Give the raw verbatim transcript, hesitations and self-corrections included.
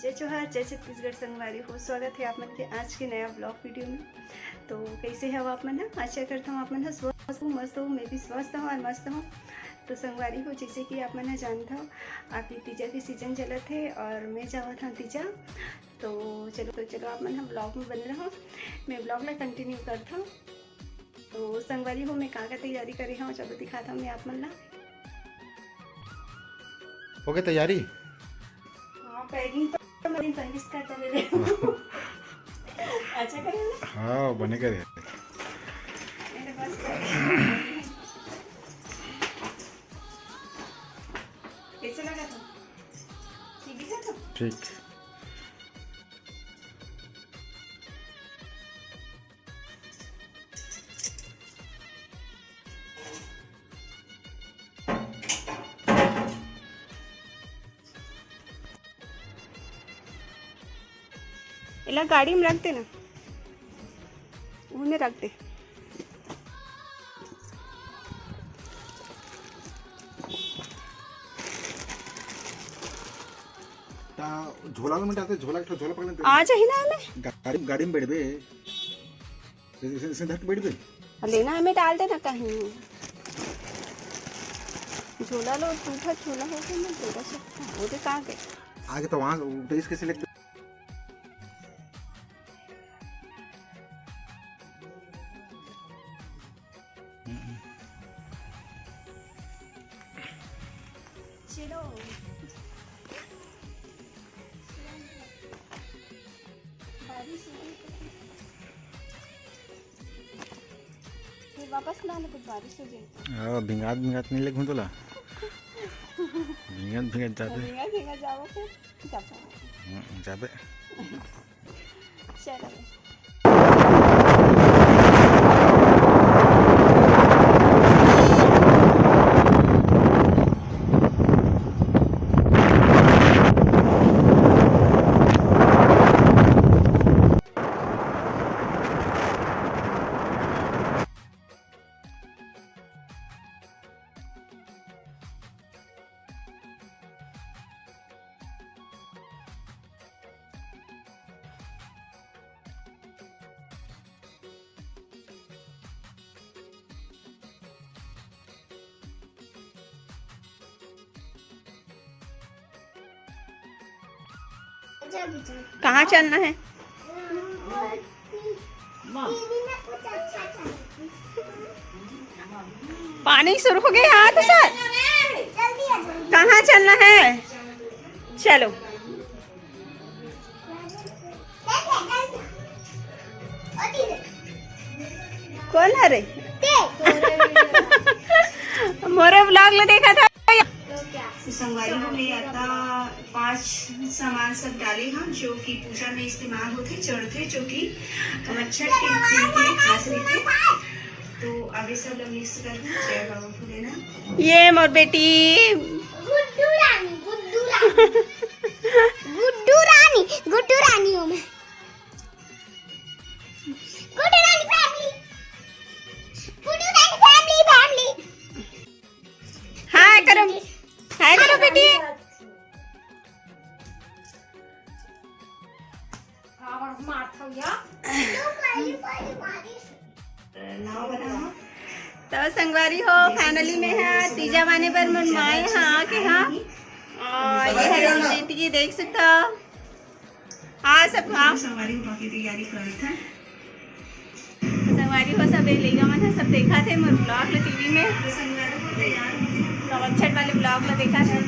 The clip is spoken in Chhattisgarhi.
जय जोहार, जय छत्तीसगढ़ संगवारी हो, स्वागत हे आप मन के आज के नया vlog video में। तो कइसे हव आप मन ह? आशा करत हव आप मन ह स्वस्थ हो, मस्त हो, मैं भी स्वस्थ हूँ और मस्त हूँ। तो संगवारी हो, जइसे कि आप मन ह जानत हव, अभी तीजा के season चलत हे और मैं जावत हव तीजा। तो चलो, तो चलो आप मन ह vlog में बने रहो, मैं vlog ला continue करत हव। तो संगवारी हो, मैं का का तैयारी करे हव, चलो दिखात हव मैं आप मन ला। हो गे तैयारी? हाँ, packing तो मैं पहले से करता ले रही हूँ। अच्छा करे ना? हाँ, बने करे। मेरे पास कैसे लगा था? ठीक है था? ठीक। एला गाड़ी में रख दे ना, उन्हें रख दे। ता झोला में डालते, झोला, एक ठो झोला पकड़ लेते। आ जाही ना एमे। गाड़ी, गाड़ी में बैठबे। इसे, इसे, इसे धर के बैठ गई। लेना हमें डाल देना कहीं। झोला लो, टूटा झोला हो गया, मैं झोला से वो दे कहाँ गए? आगे तो वहाँ उठे, इसके सिलेक्ट। चलो। बारिश हो रही है। फिर वापस ना आने, कुछ बारिश हो जाए। हाँ, भिंगात भिंगात नहीं लगूँ तोला। भिंगात भिंगात जाबे। भिंगात भिंगात जाबो फिर। जाबो। हम्म, जाबे। चलो। कहाँ चलना है? पानी शुरू हो गया यहाँ तो सर। कहाँ चलना है? चलो। कौन है रे? मोरे vlog ला देखा था। तो संगवारी हो, मैं आता पाँच सामान सब डाले हैं जो कि पूजा में इस्तेमाल होते, चढ़ते, जो कि मच्छर के लिए खास रहते। तो अभी सब लोग मिक्स कर दो। जय बाबा भोलेनाथ। ये मोर बेटी गुड्डू रानी, गुड्डू रानी। गुड्डू रानी, गुड्डू रानी हूँ मैं। गुड्डू रानी फैमिली, गुड्डू रानी फैमिली, फैमिली। हाय करो, हाय करो बेटी। तो संगवारी हो, finally में हा तीजा माने बर मन माए हा आके हा। और ये है बेटी की, देख सकता हो। हाँ, सब हाँ। संगवारी हो, बाकी तैयारी करत है। संगवारी हो, सब ये लइका मन है, सब देखा थे मोर vlog ला टीवी में। तो अच्छे वाले vlog ला देखा थे।